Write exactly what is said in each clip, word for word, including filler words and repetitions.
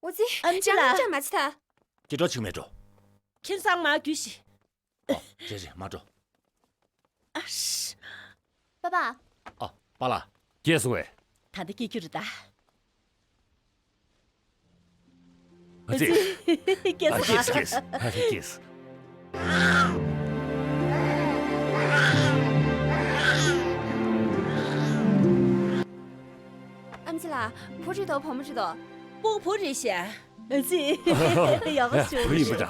འོ་ཙི། ཨམ་ཅི་ལགས། ཅང་ཅང་མ་བྱེད་ད། ཀྱེ་འགྲོ་ཆིག་མེད་འགྲོ། ཁྱིམ་ཚང་མར་རྒྱུགས་ཤིག་ཨོ། རེད་རེད། མར་འགྲོ། ཨ་ཤ། པ་པ། ཨ། པཱ་ལགས། སྐྱེས་སོང་བས། ད་ལྟ་སྐྱེ་རྒྱུ་རེད་ད། ཨ་ཙི། སྐྱེས་ཨ། སོང་། སྐྱེས་སོང་། སྐྱེས་སོང་། ཨ། སྐྱེས་སོང་། ཨམ་ཅི་ལགས། བུ་རེད་དོ། བུ་མོ་རེད་དོ། སྤུ་གུ་བུ་རེད་ཤག་ཨ་ཙི། ཡག་པོ་བྱུང་། བུ་ཡིན་པ་འདྲ།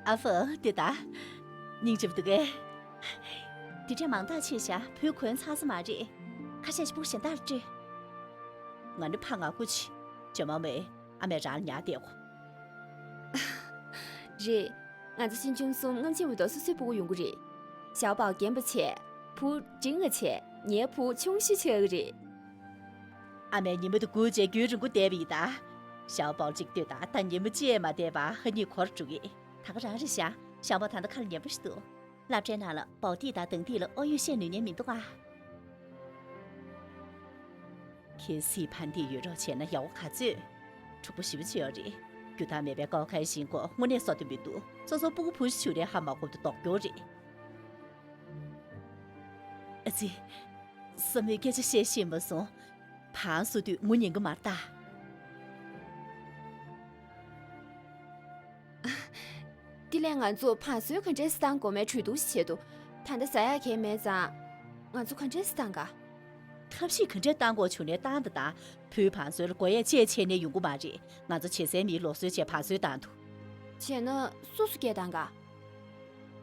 ཨ་ཕ། དེ་ད། སྙིང་རྗེ་པོ་འདུག་གས། དེ་འདྲས་མང་དག་ཆེ་ཤག་བུ་གོན་ཚར་ས་མ་རེད། ཁ་ཤས་ཤིག་སྤུ་གུ་གཞན་དག་ལ་སྤྲད། ང་ནི་ཕ་ང་སྐུ་མཁྱེན། ཇོ་མོ་མོས་ཨ་མས་རང་ལ་ཉར་བསྡད་གོ། རེད། ང་ཚོ་གཅེན་གཅུང་གསུམ་སྔ་ཕྱི་མ་གཏོགས་སོ་སོའི་སྤུ་གུ་ཡོང་གི་རེད། ཞའོ་པའོ་རྒན་པ་བྱས། བུ་འབྲིང་བ་བྱས། ངའི་བུ་ཆུང་ཤོས་ཆགས་ཀྱི་རེད། ཨ་མས་ཉི་མ་དེ་སྒུག་བྱས་རྒྱུན་རིང་པོ་བསྡད་པ་ཡིན་ད། ཞའོ་པའོ་གཅིག་ལྟོས་དང་། ད་ཉི་མ་གཅིག་མ་བསྡད་པར་ཧ་ཉིག་འཁོར་འགྲོ་གི། ད་ག་རང་རེད་ཤག་ཞའོ་པའོ་ད་ལྟ་ཁ་ལ་ཉན་པ་ཞིག་འདུག་སློབ་གྲྭའི་ནང་ལ་བའོ་ཏི་དང་དང་ཏི་ལ་ཨོ་ཡོད་བཤད་ནུས་མཁན་མི་འདུག་ཨ། གལ་སྲིད་ཕན་བདེ་ཡོད་རོགས་བྱས་ན་ཡག་པོ་ག་ཚོད། འཁྲུག་པོ་ཞེ་པོ་ཅིག་ཡོད་རེད། རྒྱུ་དག་མེད་པའི་ཀའོ་ཁའི་ཞིང་ཁོ་དངོས་གནས་བཟོ་འདོད་མི་འདུག་སོ་སོ་སྤུ་གུ་བུ་ཞིག་བྱུང་རེ་ཧ་མ་གོ་བ་དེ་ལྡོག་རྒྱུ་རེད། ཨ་ཙི། བསམ་བློའི་སྐད་ཆ་བཤད་ཤེས་མ་སོང་། བང་བཟོ་དུས་ངུ་ཉན་གི་མ་རེད་ད། དེ་ལས་ང་ཚོ་བང་བཟོ་ག་འདྲས་སེ་བཏང་དགོས་མེད་གྲོས་བསྡུར་ཞིག་བྱེད་དོ། ད་ལྟ་ཟ་ཡག་གང་མེད་ཙང་། ང་ཚོ་ག་འདྲས་སེ་བཏང་ག་ཐབས་ཤེས་ག་འདྲས་བཏང་དགོས་བྱུང་ནའི་བཏང་ད་ད། བུའི་བང་བཟོ་ལ་དགོས་ཡས་ཅི་ཡང་བྱས་ནས་ཡོང་གི་མ་རེད། ང་ཚོ་བྱེད་སའི་མིའི་ལུགས་སྲོལ་བྱས་བང་བཟོ་བཏང་འདུག་བྱས་ན་སུ་སུ་སྐད་བཏང་ག་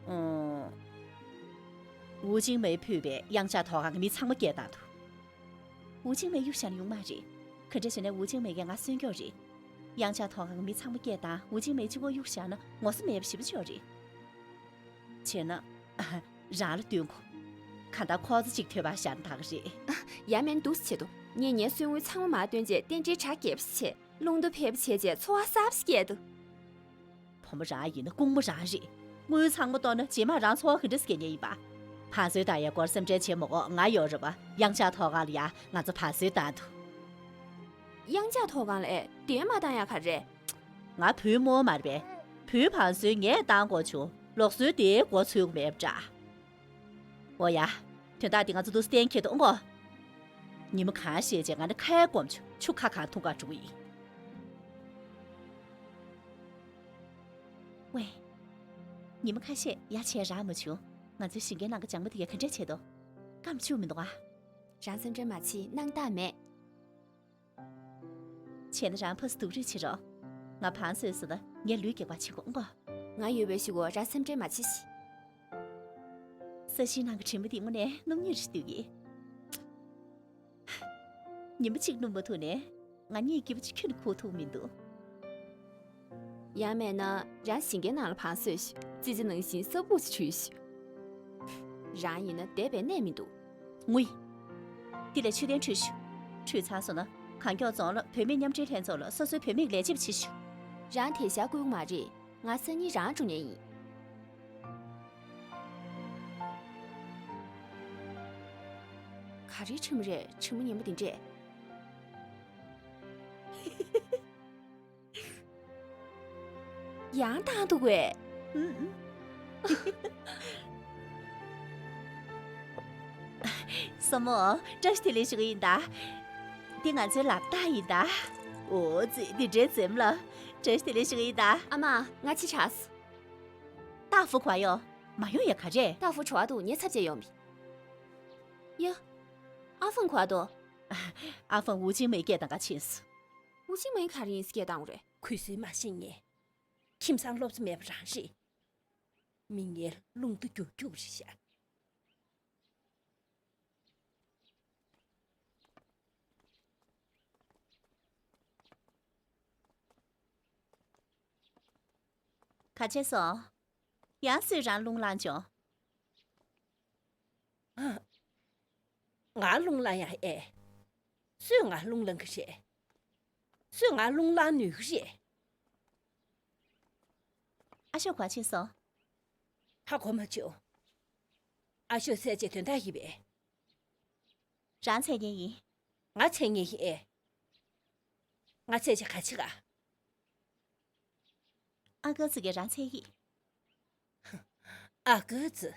ཨང་། ཝུ་ཅིང་མེ་ཕུད་པའི་དབྱངས་འཆར་ཐོག་ཁང་གི་མི་ཚང་མ་སྐད་བཏང་འདུག་ཝུ་ཅིང་མེ་གཡུག་བཞག་ན་ཡོང་མ་རེད། ག་འདྲ་བྱས་ན་ཝུ་ཅིང་མེ་གིས་ང་གསོན་རྒྱུ་རེད། དབྱངས་འཆར་ཐོག་ཁང་གི་མི་ཚང་མ་སྐད་བཏང་། ཝུ་ཅིང་མེ་གཅིག་པོ་གཡུག་བཞག་ན་ངོ་ཚ་མེད་པ་ཞེ་པོ་ཅིག་ཡོད་རེད། བྱས་ན། རང་ལ་སྟོན་གོ། གང་ལྟར་ཁོག་རྩེ་གཅིག་ཐོད་པར་བཞག་ན་ད་ག་རེད། ཡ་མེན་འདུག་སེ་བྱེད་དོ། ངས་ངའི་གསོན་དངུལ་ཚང་མ་མར་བཏོན་རྗེས་རྟེན་འབྲེལ་བྱ་རྒྱས་པ་ཞིག་བྱས། རླུང་རྟ་ཕལ་པ་བྱས་རྗེས་འཚོ་བ་གསར་པ་ཞིག་སྐྱེལ་འདུག་བུ་མོ་རང་ཡིན་ན་རྐུན་མ་རང་རེད། དངུལ་ཚང་མ་གཏོང་ན་རྗེས་མ་རང་འཚོ་བ་ག་འདྲ་སྐྱེལ་མཁན་ཡིན་པ། བང་བཟོ་བཏང་ཡའི་སྐོར་སེམས་ཁྲལ་བྱེད་མ་དགོས། ང་ཡོད་རེད་པ། དབྱངས་འཆར་ཐོག་ཁང་ལ་ཡ་ང་ཚོ་བང་བཟོ་བཏང་འདུག་དབྱངས་འཆར་ཐོག་ཁང་ལ་ཨེ་དེ་མ་བཏང་ཡ་ག་རེ། ང་བུའི་རྨོ་མ་རེད་པས། བུའི་བང་བཟོ་ངས་བཏང་དགོས་བྱུང་། ལུགས་སྲོལ་དེའི་མགོ་ཚོས་ཀྱི་མེད་པ་འདྲ། འོ་ཡ། དོན་དག་འདི་ང་ཚོ་འདུག་སེ་གཏན་འཁེལ་དུ་ཨང་གོ། ཉི་མ་གང་ཤེས་རྗེས་ང་ནི་ཁ་ཡར་སྒོམ་བྱུང་། ཆུ་ཁ་གང་འཐུང་ག་འགྲོ་གི་ཡིན། ཝེ། ཉི་མ་ཁ་ཤས་ཡ་བྱས་རག་མ་བྱུང་། ང་ཚོའི་ཞིང་ཁའི་ནང་གི་ལྗང་མ་དེ་གས་ག་འདྲས་བྱས་འདུག་སྐམ་བཅུག་མི་འདུག་ཨ། རང་སེམས་ཁྲལ་མ་བྱེད། སྣང་དག་མེད། བྱས་ན་རང་ཕར་ཚུར་སྡུག་རུས་བྱེད་རོགས། ང་བང་བཟོས་སོང་ན་ངའི་ལུས་རྒྱགས་པ་བྱེད་དགོས་ཨང་གོ། ང་ཡོད་པའི་གཞུག་གུ་རང་སེམས་ཁྲལ་མ་བྱེད་ཤིག་ས་གཞིའི་ནང་གི་དྲི་མ་འདི་དངོས་གནས་སྣུམ་སྙིང་རེ་ཞིག་འདུག་གི། ཉི་མ་གཅིག་སྣུམ་མ་ཐུག་ནས་ང་གཉིད་སྐྱིད་པོ་ཅིག་ཁྱོན་ནས་ཁུག་ཐུབ་མི་འདུག་ཡང་མེད་ན་རང་ཞིང་ཁའི་ནང་ལ་བང་བཟོས་ཤིག་ཙི་ཙི་ནང་བཞིན་ས་སྦུག་ཅིག་བྱུགས་ཤིག་རང་ཡིན་ན་བསྡད་པའི་གནས་མི་འདུག་ངུ་ཡི། དེ་ལས་མཆོད་རྟེན་ཁྲུས་ཤིག་ཁྲུས་ཚར་སོང་ན་གང་མགྱོགས་རྫོང་ལ་བུད་མེད་མཉམ་འབྲེལ་ལྷན་ཚོགས་ལ་སོ་སོའི་བུད་མེད་ལས་བྱེད་པ་བྱེད་ཤིག་རང་དེ་ཤར་བསྐུལ་མ་རེད། ང་སང་ཉིན་རང་འགྲོ་མཁན་ཡིན། ག་རེའི་ཁྲིམས་རེད། ཁྲིམས་ངན་པ་འདི་འདྲས། ཡང་བཏང་འདུག་གས། ཨུམ། སྲུ་མོ། བཀྲ་ཤིས་བདེ་ལེགས་ཞུ་གི་ཡིན་ད། འདི་ང་ཚོའི་ལག་རྟགས་ཡིན་ད། འོ་ཙི། འདི་འདྲའི་འཛེམ་ལ། བཀྲ་ཤིས་བདེ་ལེགས་ཞུ་གི་ཡིན་ད། ཨ་མ། ང་ཕྱི་དྲགས་སོང་། ཏ་ཧྥུ་ག་པར་ཡོད། མ་ཡོང་ཡ་ག་རེ། ཏ་ཧྥུ་བྲོ་བ་འདུག་ངའི་ཚབ་བྱས་ཡོང་བ་ཡིན། ཡ། ཨ་ཧྥང་ག་པར་འདུག་ཨ་ཧྥང་ཝུ་ཅིང་མེའི་སྐད་གཏོང་ག་ཕྱིན་སོང་། ཝུ་ཅིང་མེ་ག་རེ་ཡིན་སྐད་བཏང་བ་རེད། ཁུ་སུའི་མ་ཤེས་ངས། ཁྱིམ་ཚང་སློབ་གསོ་མེད་པ་རང་རེད། མི་ངན་རླུང་རྟ་རྒྱུག་རྒྱུག་རེད་ཤག་ག་བྱས་སོང་། ཡང་སུས་རང་རླུང་ལངས་བྱུང་། ང་རླུང་ལངས་ཡ་ཨེ། སུས་ང་རླུང་ལངས་གི་རེད། སུས་ང་རླུང་ལངས་ནུས་གི་རེད། ཨ་ཤོ་ག་བྱས་སོང་། ཧ་གོ་མ་བྱུང་། ཨ་ཤོ་བསད་རྗེས་དོན་དག་ཡིན་པས། རང་འཚོལ་མཁན་ཡིན། ང་འཚོལ་མཁན་ཡིན་ཨེ། ང་འཚོལ་བྱས་ག་བྱེད་ག་ཨ་ཀ་ཙི་གིས་རང་འཚོལ་གྱི། ཨ་ཀ་ཙི།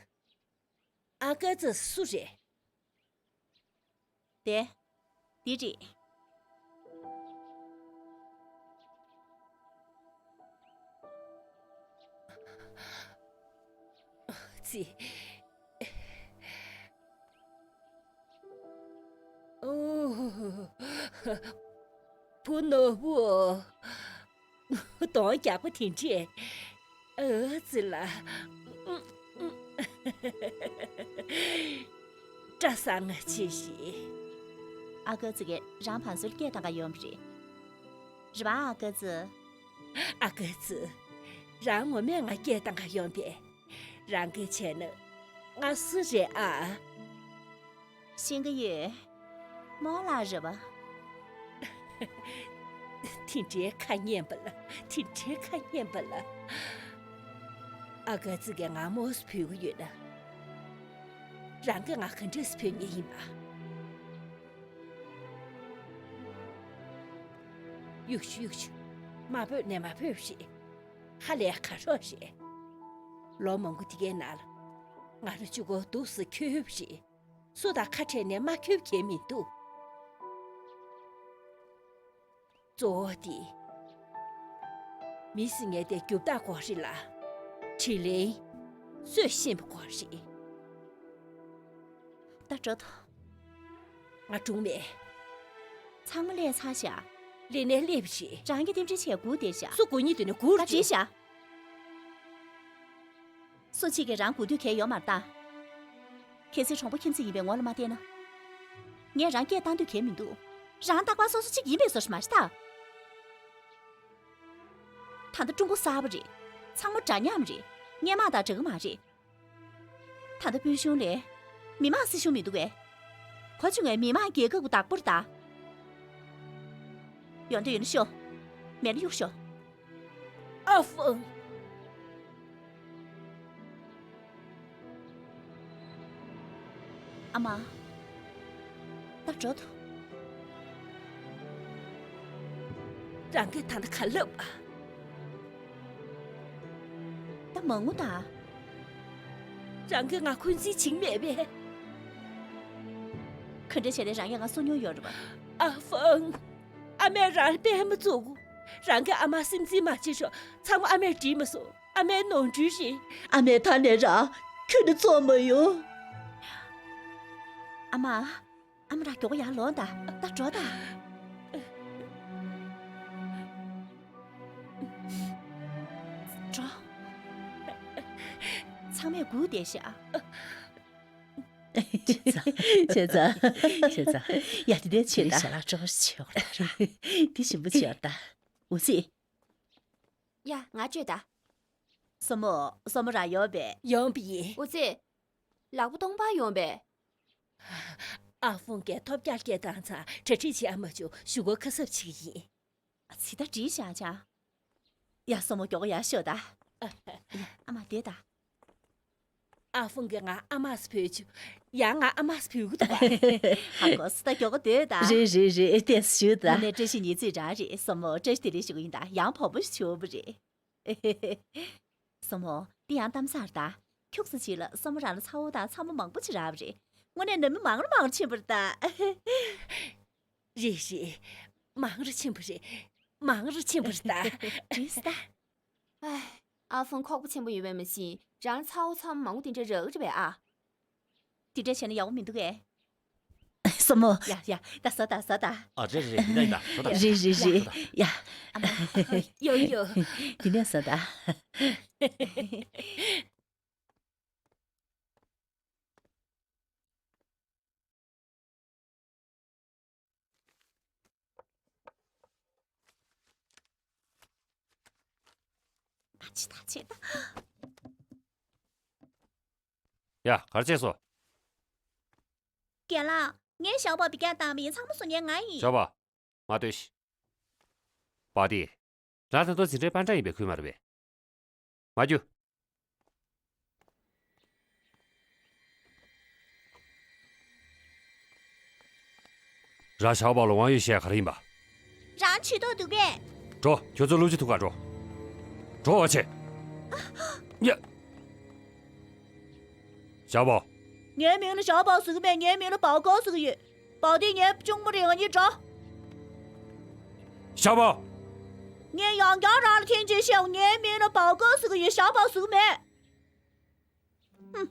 ཨ་ཀ་ཙི་སུ་རེད། དེ། འདི་རེད། ཙི། ཨོ། བུ་ནོར་བུ། གདོང་རྒྱགས་པ་དེ་འདྲས། ཨ་ཙི་ལ། བཀྲ་བཟང་ང་བྱེད་ཤིག་ཨ་ཀ་ཙི་གིས་རང་བང་མཛོད་སྐད་བཏང་ག་ཡོང་བ་རེད། རེད་པ་ཨ་ཀ་ཙི། ཨ་ཀ་ཙི། རང་ངོ་མས་ང་སྐད་བཏང་ག་ཡོང་པས། རང་གིས་བྱས་ན་ང་སུ་རེད་ཨ། ཤེས་ཀྱི་ཡོད། རྨོ་ལགས་རེད་པ། དེ་འདྲའི་ཁ་སྙན་པ་ལ། དེ་འདྲའི་ཁ་སྙན་པ་ལ། ཨ་ཀ་ཙི་གིས་ང་རྨོ་སུ་བོས་ཀྱི་ཡོད་ན། རང་གིས་ང་ག་འདྲས་སུ་བོས་མཁན་ཡིན་པ། གཡུག་ཤོག་གཡུག་ཤོག་མ་བོས་ནས་མ་བོས་ཤིག་ཧ་ལས་ཁ་རོག་རེད། ལོ་མང་པོ་དེ་གའི་ནང་ལ་ང་རང་གཅིག་པོ་འདུག་སེ་འཁྱོལ་ཡོད་རེད། སུ་དང་ཁ་བྲལ་ནས་མ་འཁྱོལ་མཁན་མི་འདུག་གཙོ་བོ་དེ། མི་ཟེར་མཁན་དེ་རྒྱུ་དག་དགོས་རེད་ལ། དྲིན་ལན་གསོས་ཤེས་པ་དགོས་རེད། ད་འགྲོ་ཐོ། ང་གྲོངས་མེད། ཚང་མ་སླེབས་ཚར་ཤག་ལས་གནས་སླེབས་རེད། རང་གི་རྟེན་འབྲེལ་ཆེད་སྒུག་བསྡད་ཤག་སུ་སྒུག་སྙིང་འདོད་ན་སྒུག་ད་རེད། བྲིས་ཤག་སུ་གཅིག་གིས་རང་སྒུག་འདོད་གལ་ཡོད་མ་རེད་ད། གལ་སྲིད་གྲོང་པ་ཁྱིམ་མཚེས་ཡིན་པའི་ངོ་ལ་མ་བལྟས་ན། ངས་རང་སྐད་བཏང་འདོད་གལ་མི་འདུག་རང་རྟག་པར་སོ་སོ་གཅིག་ཡིན་པའི་བཟོ་ཞིག་མ་རེད་ད། ད་ལྟ་ཀྲུང་གོ་གསར་པ་རེད། ཚང་མ་འདྲ་མཉམ་རེད། སྔོན་མ་དང་འདྲ་གི་མ་རེད། ད་ལྟ་དཔོན་གཞུང་ལས། མི་དམངས་སྲིད་གཞུང་མི་འདུག་གས། གོ་བྱུང་བས་མི་དམངས་རྒྱལ་ཁབ་ཀྱི་བདག་པོ་རེད་ད། ཡོང་འདོད་ཡོད་ན་ཤོག་མེད་ན་གཡུག་ཤོག་ཨ་ཧྥང་། ཨ་མ། ད་འགྲོ་ཐུབ། རང་གིས་ད་ལྟ་ག་ལབ་ཨ། ད་མ་ངུ་ད། རང་གིས་ང་འཁོན་འཛིན་བྱེད་ཀྱི་མེད་པས། ག་འདྲ་བྱས་ནས་རང་གིས་ང་གསོ་མྱོང་ཡོད་རེད་པ། ཨ་ཧྥང་། ཨ་མས་རང་ལ་པད་མ་བཙུགས། རང་གིས་ཨ་མར་སེམས་འཛིན་མ་བྱེད་ཤོག་ཚང་མ་ཨ་མས་བྲིས་མ་སོང་། ཨ་མའི་ནོར་འཁྲུལ་རེད། ཨ་མས་ད་ནས་རང་ཁྱོན་ནས་བཙོང་མ་ཡོང་། ཨ་མ། ཨ་མ་རང་མགྱོགས་པོ་ཡར་ལོངས་དང་། ད་འགྲོ་དང་། འགྲོ། ཚང་མས་སྒུག་བསྡད་ཤག་བྱས་ཙང་། བྱས་ཙང་། བྱས་ཙང་། ཡ་དེ་འདྲའི་ཆེ་ད། ཞལ་ལག་སྤྲོ་པོ་ཞིག་བྱེད་འོ་ད་ར། འདི་ཞིམ་པོ་བྱེད་འོ་ད། འུ་ཚེ། ཡ་ང་བཅོས་ད། སྲུ་མོ། སྲུ་མོ་རང་ཡོང་པས། ཡོང་པ་ཡིན། འུ་ཚེ། ལག་པ་སྟོང་པ་ཡོང་པས། ཨ་ཧྥུང་གིས་ཐོབ་རྒྱག་སྐད་བཏང་ཙང་གྲ་སྒྲིག་བྱེད་ཨ་མ་ཆུ་ཞུ་སྒོ་ཁ་གསབ་བྱེད་ཀྱི་ཡིན། ཨ་ཙི་ད་བྲིས་བཞག་ཅག་ཡ་སྲུ་མོ་མགྱོགས་པོ་ཡར་ཤོག་ད། ཡ་ཨ་མ་བསྡད་ད། ཨ་ཧྥུང་གིས་ང་ཨ་མ་སུ་བོས་བྱུང་། ཡང་ང་ཨ་མ་སུ་བོས་གི་འདུག་པ། ཧ་གོ་སོང་ད། མགྱོགས་པོ་སྡོད་ད། རེད་རེད་རེད། ཏོག་ཙམ་བཞུགས་ད། དངོས་གནས་བཀྲ་ཤིས་ཉིན་མཚན་རང་རེད། སྲུ་མོ་བཀྲ་ཤིས་བདེ་ལེགས་ཞུ་གི་ཡིན་ད། ཡང་བུ་མོ་ཞིག་བྱུང་བ་རེད། སྲུ་མོ། འདི་ཡང་གཏམ་བཟང་རེད་ད། ཁྱུག་ཙམ་ཅིག་ལ་སྲུ་མོ་རང་ལ་ཚ་བོ་དང་ཚ་མོ་མང་པོ་ཅིག་རག་པ་རེད། དངོས་གནས་ནང་མི་མང་རུ་མང་རུ་ཕྱིན་པ་རེད་ད། རེད་རེད། མང་རུ་ཕྱིན་པ་རེད། མང་རུ་ཕྱིན་པ་རེད་ད། བྲིས་ད། ཨ། ཨ་ཧྥུང་ཁོག་པ་ཆེན་པོ་ཡོད་པ་མ་ཟད་རང་ཚ་བོ་ཚ་མོ་མང་པོ་དེ་འདྲ་རག་གི་རེད་པས་ཨ། དེ་འདྲ་བྱས་ན་ཡག་པོ་མི་འདུག་གས། སྲུ་མོ། ཡ་ཡ། ད་ཟ་ད་ཟ་ད། ཨ་རེད་རེད། ཡིན་ད་ཡིན་ད། ཟ་ད། རེད་རེད་རེད། ཡ། ཡ། ཨ་མ། ཡོ་ཡོ། དེ་ནས་ཟ་ད། ད་ཅི་ད་ཅི་ད། ཡ། ག་རེ་བྱས་སོང་། རྒན་ལགས། ངས་ཞའོ་པོ་བི་ཀ་བཏང་བ་ཡིན། ཚང་མ་བཟོ་མཁན་ང་ཡིན། ཞའོ་པོ། མ་ལྟོས་ཤིག་པ་ཏི། རང་ད་དུང་འཛིན་གྲྭའི་པན་ཀྲང་ཡིན་པའི་ཁུལ་མ་རེད་པས། མ་རྒྱུགས། ར་ཞའོ་པའོ་ལ་དབང་ཡོད་བཤད་ག་རེ་ཡིན་པ། རང་བྱེད་ཐུབ་འདུག་པས། འགྲོ། ཁྱོད་ཚོ་ལུག་ཅིག་ཐུག་ག་འགྲོ། འགྲོ་བ་ཆེ། ཡ། ཞའོ་པའོ། ངའི་མིང་ལ་ཞའོ་པའོ་ཟེར་གི་མེད། ངའི་མིང་ལ་པའོ་ཀའོ་ཟེར་གི་ཡོད། པའོ་དེ་ངའི་གཅུང་མོ་རེད། ང་གཉིས་འགྲོ། ཞའོ་པའོ། ངས་ཡང་བསྐྱར་རང་ལ་མཁྱེན་ཆེན་བཤད། ངའི་མིང་ལ་པའོ་ཀའོ་ཟེར་གི་ཡོད། ཞའོ་པའོ་ཟེར་གི་མེད། ཧུམ།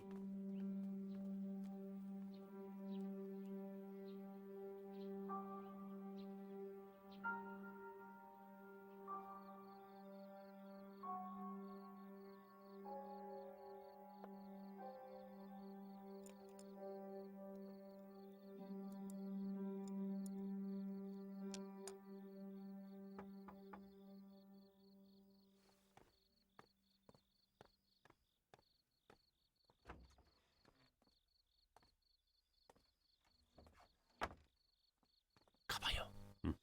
ག་པར་ཡོད། ཨུམ།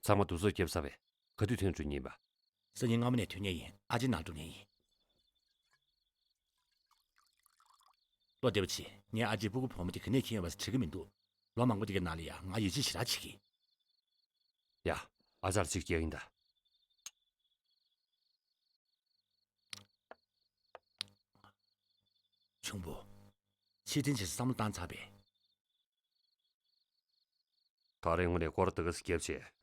ཚང་མ་དུས་ཚོད་བརྒྱབ་ཚར་བས། ག་དུས་ཐོན་འགྲོ་མཁན་ཡིན་པ། སང་ཉིན་སྔ་མོ་ནས་ཐོན་མཁན་ཡིན། ཨ་ཅེ་ནང་འགྲོ་མཁན་ཡིན། བློ་བདེ་པོ་བྱེད། ངའི་ཨ་ཅེའི་སྤུ་གུ་བུ་མོ་དེ་ག་ནས་ཁྱེར་ཡོང་བ་ཟེར་དྲི་གི་མི་འདུག་ལོ་མང་པོ་དེ་གའི་ནང་ལ་ཡང་ང་ཡིད་ཆེས་ཞེ་དྲག་བྱེད་ཀྱི། ཡ། ཨ་ཅག་ལ་ཅིག་སྐྱེལ་ཡིན་ད། གཅུང་པོ། ཕྱིར་འཐེན་བྱེད་ས་བསམ་བློ་བཏང་ཚར་པས། ད་རེས་དངོས་གནས་སྐོར་དེ་ག་ཙམ་བརྒྱབ་བྱས།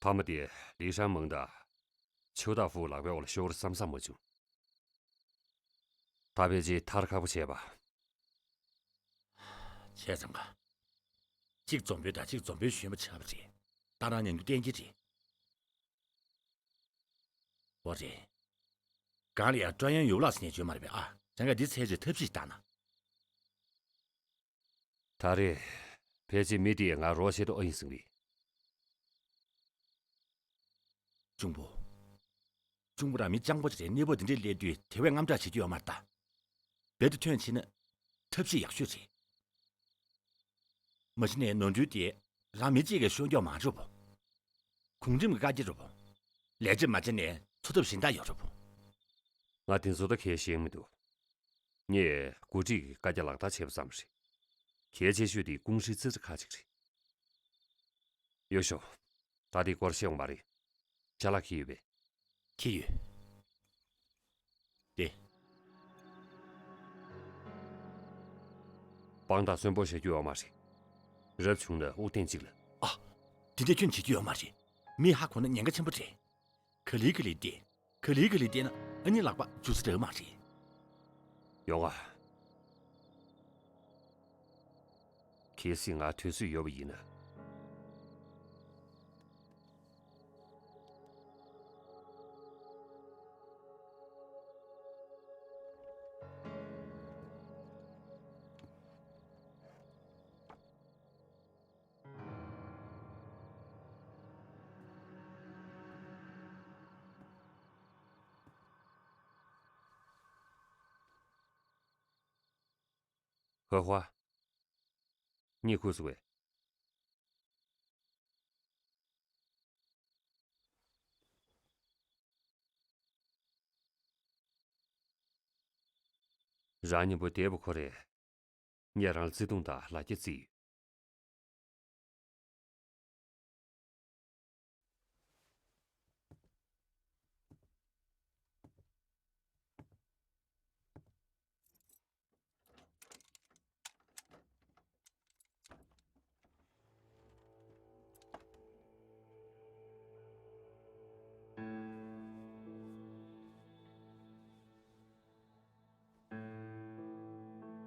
མཐའ་མ་དེ་ལི་ཧྲན་མིང་དང་ཆིའུ་ཏ་ཧྥུའུ་ལག་པའི་འོག་ལ་ཤོར་བསམ་བསམ་མ་བྱུང་། ད་ཕལ་ཆེར་ཐར་ཁག་པོ་བྱས་པ། བྱས་ཙང་ག་གཅིག་འཛོམས་དཔོན་དང་གཅིག་འཛོམས་དཔོན་གཞོན་པ་ཆགས་པ་རེད། ད་རང་ཉན་རྒྱུ་གཏན་འཁེལ་རེད། འོ་རེད། གང་ལ་ཡང་ཀྲོན་ཡན་ཡུའུ་ལགས་ཟེར་ནས་བརྗོད་མ་རེད་པས་ཨ། རང་ག་འདི་ཚད་ཀྱི་ཐབས་ཤེས་བཏང་ན། ད་རེས་ཕལ་ཆེར་མི་དེས་ང་རོགས་བྱེད་དུ་ཨ་ཡིན་ཟིན་གི། གཅུང་པོ། གཅུང་པོ་རང་མི་སྤྱང་པོ་ཅིག་རེད། གནས་བབ་འདི་འདྲས་སླེབས་དུས་དེ་བས་དངངས་སྐྲག་བྱེད་རྒྱུ་ཡོད་མ་རེད་ད། རྦད་དེ་ཐོན་ཕྱིན་ན་ཐབས་ཤེས་ཡག་ཤོས་རེད། མ་གཞི་ནས་ནོར་འཁྲུལ་དེ་རང་མི་གཅིག་གིས་ཤོར་རྒྱུ་མ་རེད་པོ། གོང་རིམ་གྱི་བཀའ་རྒྱ་རེད་པོ། ལས་བྱེད་མ་བྱས་ནས་འཚོ་ཐབས་གཞན་དག་ཡོད་རེད་པོ། ང་དེ་ཚོ་ད་གས་ཤེས་མི་འདུག་ངས་འགོ་ཁྲིད་ཀྱི་བཀའ་རྒྱ་ལག་བསྟར་བྱས་པ་ཙམ་རེད། གལ་ཆེ་ཤོས་དེ་ཀུང་ཧྲི་རྩེ་གྲས་ཁག་ཅིག་རེད། ཡོད་ཤོག་ད་དེ་སྐོར་བཤད་འོང་བ་རེད། ཅ་ལག་འཁྱེར་ཡོད་པས། འཁྱེར་ཡོད། དེ། དཔང་རྟགས་གསོན་པོ་བཞག་རྒྱུ་ཡོད་མ་རེད། རབ་བྱུང་ན་དབུགས་ཐེངས་གཅིག་ལ། ཨ། དེ་འདྲས་ཁྱོན་བྱེད་རྒྱུ་ཡོད་མ་རེད། མི་ཧ་གོ་ན་ཉེན་ཁ་ཆེན་པོ་རེད། ག་ལེ་ག་ལེ་བལྟས། ག་ལེ་ག་ལེ་བལྟས་ན་ཨ་ནི་ལག་པ་འཇུ་ས་འདྲ་མ་རེད། ཡོང་ང་། གལ་སྲིད་ང་ཐོན་སྲོལ་ཡོད་པ་ཡིན་ན། ཧོ་ཧོ། གཉིད་ཁུག་སོང་བས། རང་མཉམ་པོ་བསྡད་པ་ཁོ་རེད། ངས་རང་ལ་བརྩེ་དུང་དང་ལ་རྒྱ་བརྩིས་ཡོད།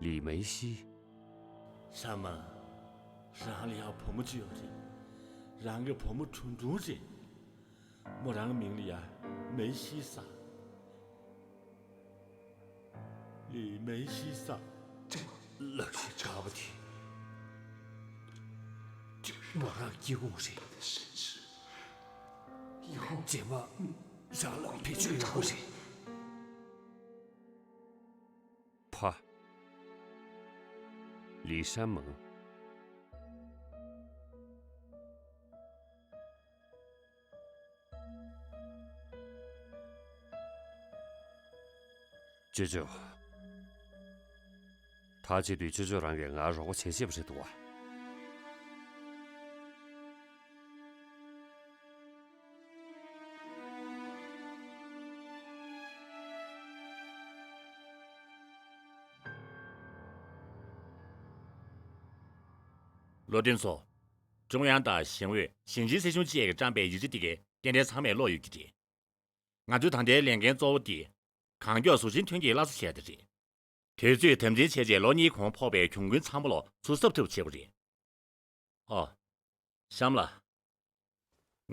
ལི་མེ་ཤི། ཤ་མ། རང་ལ་ཡང་བུ་མོ་གཅིག་ཡོད་རེད། རང་གི་བུ་མོ་ཁྲུང་ཁྲུང་རེད། མོ་རང་མིང་ལ་ཡ་མེ་ཤི་ས། ལི་མེ་ཤི་ས། ལག་ཤེས་དྲག་པ་དེ། མོ་རང་སྐྱེ་ཁུངས་རེད། རྗེས་མ་རང་ལ་བེད་སྤྱོད་ཡོང་གི་རེད། ཕ། ལི་ཧྲན་མིང་། ཅོ་ཅོ། ད་བྱེད་དུས་ཅོ་ཅོ་རང་གིས་ང་རོགས་པ་བྱེད་ཤེས་པ་རེད་འདུག་བ། བློ་མཐུན་ཚོ། ཀྲུང་དབྱང་དང་ཞིང་ཨུད་ཞིང་ཆེན་སྲིད་གཞུང་བཅས་ཀྱིས་བཀྲམ་པའི་ཡིག་ཆ་འདི་གའི་སྐྱེལ་འདྲེན་ཚང་མས་ཀློག་ཡོད་ཀྱི་རེད། ང་ཚོའི་ད་ལྟའི་ལས་འགན་གཙོ་བོ་དེ། གང་མགྱོགས་གཟུགས་ཅན་ཐོན་སྐྱེད་སླར་གསོ་བྱས་ཏེ་རེད། དུས་ཚོད་དམ་འཛིན་བྱས་རྗེས་ལོ་གཉིས་གོང་ཕོག་པའི་གྱོང་གུན་ཚང་མ་ལོག་ཚུར་གསབ་ཐུབ་པ་བྱེད་དགོས་རེད། ཨོ། གཤམ་ལ།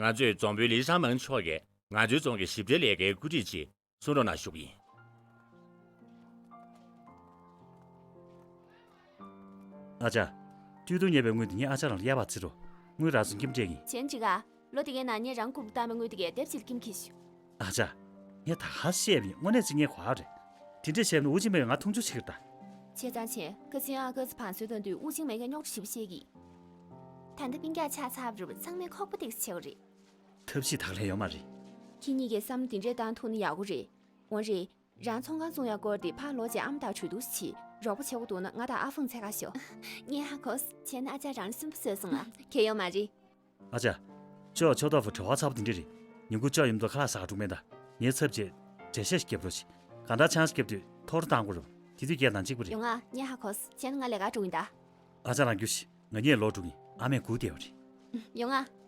ང་ཚོས་འཛོམས་པོའི་ལི་ཧྲང་མེང་མཆོག་གིས་ང་ཚོའི་རྫོང་གི་ཞིབ་ཕྲའི་ལས་ཀའི་བཀོད་སྒྲིག་ཅིག་གསུང་རོགས་གནང་ཞུ་གི་ཡིན། ཨ་ཅག་སྤྲོད་དུ་ཉེ་བའི་དངུལ་དེ་ངས་ཨ་ཅག་རང་ལ་གཡར་བར་བརྩི་རོགས། དངུལ་རག་སོང་ཁྱིམ་སྤྲད་ཡིན། གཞན་ཅིག་ཨ། ལོ་དེ་གའི་ནང་ངས་རང་རྐུབ་བཏང་བའི་དངུལ་དེ་གའི་དེབ་ཅིག་ལ་ཁྱིམ་འཁྱེར་ཞུ། ཨ་ཅག་ངས་ད་ག་བཤད་པ་ཡིན། དངོས་གནས་ཅིག་ངས་གོ་བ་རེད། དེ་འདྲས་བྱས་ན་ཨུ་ཅི་མེ་གིས་ང་མཐོང་ཆུང་བྱེད་ཀྱི་རེད་ད། བྱས་ཙང་བྱས། ཁ་སང་ཨ་ཁུ་ཚོ་བང་མཛོད་གཏོང་དུས་ཨུ་ཅི་མེ་གིས་རྙོག་དྲ་ཞེ་པོ་བཤད་ཀྱི། ད་ལྟ་སྤུན་ཀྱག་ཆགས་ཚར་བ་རེད་པ། ཚང་མས་ཁོག་པ་བཏེགས་ཚེ་བྱེད་དགོས་རེད། ཐབས་ཤེས་དག་ལས་ཡོད་མ་རེད། ཁྱེད་གཉིས་ཀྱིས་བསམ་བློ་འདི་འདྲས་བཏང་ཐུབ་ན་ཡག་པོ་རེད། འོ་རེད། རང་ཚོང་ཁང་བཙུགས་ཡག་སྐོར་དེ་ཕར་ལོག་རྗེས་ཨ་མ་དང་གྲོས་བསྡུར་བྱེད། རོགས་པ་བྱེད་དགོས་འདུག་ན་ང་དང་ཨ་ཧྥང་འཚོལ་ག་ཤོག་ངས་ཧ་གོ། བྱས་ན་ཨ་ཅག་རང་ལ་སུན་པོ་བཟོས་སོང་ང་། གལ་ཡོད་མ་རེད། ཨ་ཅག་ཅོ་ཆོ་ཏོ་ཧྥུ་བྲེལ་བ་ཚ་པོ་དེ་འདྲས་རེད། ཉིན་གུང་ཅོ་ཡུམ་དུ་ཁ་ལག་ཟ་ག་འགྲོ་མེད་ད། ངའི་ཚབ་བྱས་འགྲེལ་བཤད་ཞིག་རྒྱབ་རོགས་བྱེད། གང་ལྟར་ཆང་ཞིག་བརྒྱབ་དུས་ཐོག་རོ་བཏང་དགོས་རེད། དེ་དུས་ཁྱེད་དང་གཅིག་པ་རེད། ཡོང་ང་། ངས་ཧ་གོ། བྱས་ན་ང་ལས་ཀར་འགྲོ་གི་ཡིན་ད། ཨ་ཅག་རང་རྒྱུགས་ཤིག་ང་གཉིས་ལོག་འགྲོ་གི་ཡིན། ཨ་མས་སྒུག་བསྡད་པ་རེད། ཡོང་ང་།